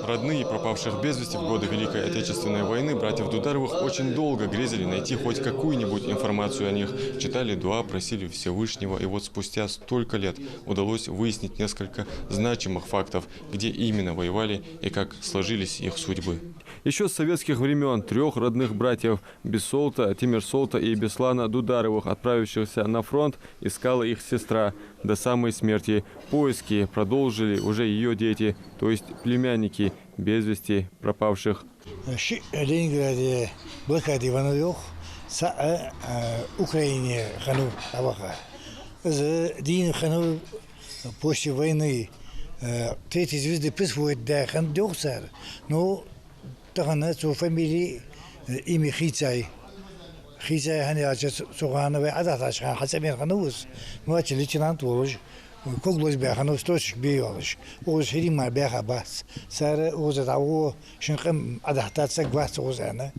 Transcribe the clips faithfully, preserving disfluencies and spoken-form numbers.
Родные пропавших без вести в годы Великой Отечественной войны братьев Дударовых очень долго грезили найти хоть какую-нибудь информацию о них. Читали дуа, просили Всевышнего, и вот спустя столько лет удалось выяснить несколько значимых фактов, где именно воевали и как сложились их судьбы. Еще с советских времен трёх родных братьев Бисолта, Тимерсолта и Беслана Дударовых, отправившихся на фронт, искала их сестра до самой смерти. Поиски продолжили уже её дети, то есть племянники без вести пропавших. Шиъ Ленинграде блокаде веннав йоах, цаӏ, э, Украине хиннав дӏаваха. Из дийна хиннав после войны, э, третьей звезды присвоить даь хиннад йоах цар. Ну, тахан цун фамили, э, имя хийцай. Хийцай хӏана аьлча, цу хана вай ӏодахьийтача хана хьацӏабаьнна хиннав из. Младший лейтенант волаш, ког лозабаь хиннав, строчка бе йолаш. Укхаза хӏирий мара баьха бац. Цар укхаза дӏавода шун къам ӏодахьийта саг вац укхаза аьнна.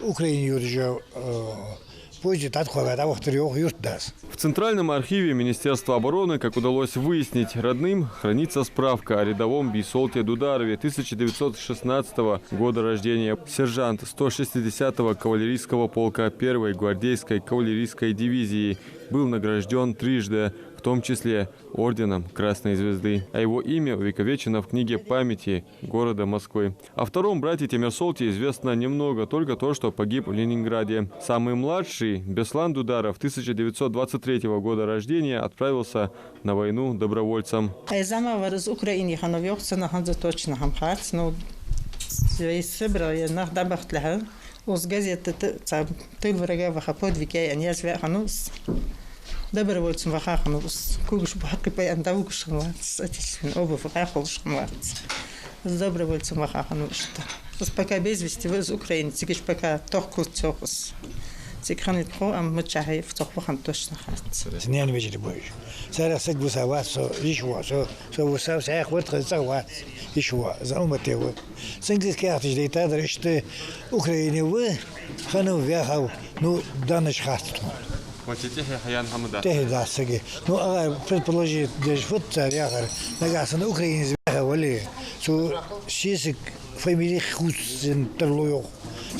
Украине йодаш, э, поезде дӏатӏакхоачаш дӏавахийтар йоах юртдас. В Центральном архиве Министерства обороны, как удалось выяснить родным, хранится справка о рядовом Бисолте Дударове тысяча девятьсот шестнадцатого года рождения, сержант сто шестидесятого кавалерийского полка первой гвардейской кавалерийской дивизии, был награждён трижды, в том числе орденом Красной Звезды, а его имя увековечено в книге памяти города Москвы. О втором брате Тимерсолте известно немного, только то, что погиб в Ленинграде. Самый младший, Беслан Дударов, тысяча девятьсот двадцать третьего года рождения, отправился на войну добровольцем. Из зама вар из Украине хиннав йоах, цунах хӏанз а точно хӏама хац, но вай Сибре нах дӏабахийталехьа, укхаза газета тӏа цхьа тыл врага ваха подвиг яь аьнна яздаь хиннав из. Добровольцем ваха хиннав из. Когаш ба хьакхипай аьнна дӏавугаш хиннавац из, отечественный обувь гӏа хулаш хиннавац из. Из добровольцем ваха хиннав иштта. Из пока без вести ва из Украине, цига уж пока тохкалца йоах из. Цига хиннай тхо, амма мичахьа я, цох ва хӏама точно хац. Цун наьна вежарий ба уж. Царех саг висавац, со йиша ва, со, со висав, саяхь вар тха цӏагӏа вац, йиша ва, из Алмате ва. Цунга из каьхаташ дайтадар, иштта Украине ва, хиннав, ваьхав, ну, даннаш хац тхона. Вай тӏехье хьаяьнна хӏама дац? Тӏехье дац сага. Ну, агӏа предположить деш фуд цар яхар, нагахь санна Украинера ваьха вале, цу сесаг фамили хувцаш тарлу йоах.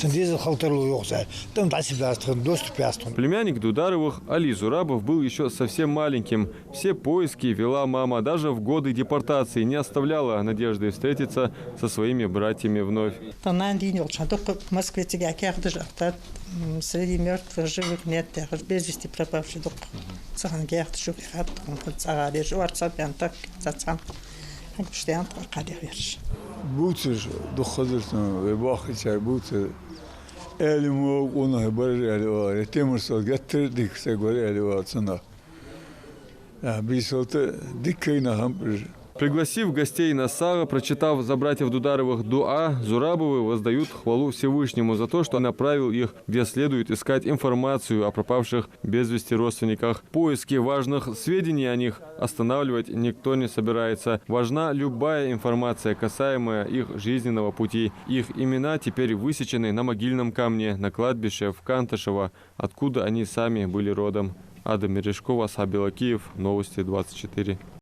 Цун дезал хила тарлу йоах цар. Там дӏа ца баьст хинна, доступ яц тхона. Племянник Дударовых Али Зурабов был ещё совсем маленьким. Все поиски вела мама. Даже в годы депортации не оставляла надежды встретиться со своими братьями вновь. Тха нана дийна йолча хана дукха Москве цига каьхаташ ахийтад, м, «Среди мёртвых живых нет» яхаш, «Без вести пропавших» дукха. Цу хана каьхаташ юха яхад, тхона цӏагӏа бераш, орцаб ян так, цацам. Хьагуш даьнна тхо кхаьдеш вераш. Бувцаш, дукха хазар цунна, вай бахкийчар бувцар. Аьле мо къонахий бар аьле оал, е Тимерсолта геттара дика саг вар аьле оал цунах. А, Бисолта дика кагий нах хиннаб уж. Пригласив гостей на сагӏа, прочитав за братьев Дударовых дуа, Зурабовы воздают хвалу Всевышнему за то, что направил их, где следует искать информацию о пропавших без вести родственниках. Поиски важных сведений о них останавливать никто не собирается. Важна любая информация, касаемая их жизненного пути. Их имена теперь высечены на могильном камне на кладбище в Кантышево, откуда они сами были родом. Адам Мережков, Асхаб Белокиев, Новости двадцать четыре.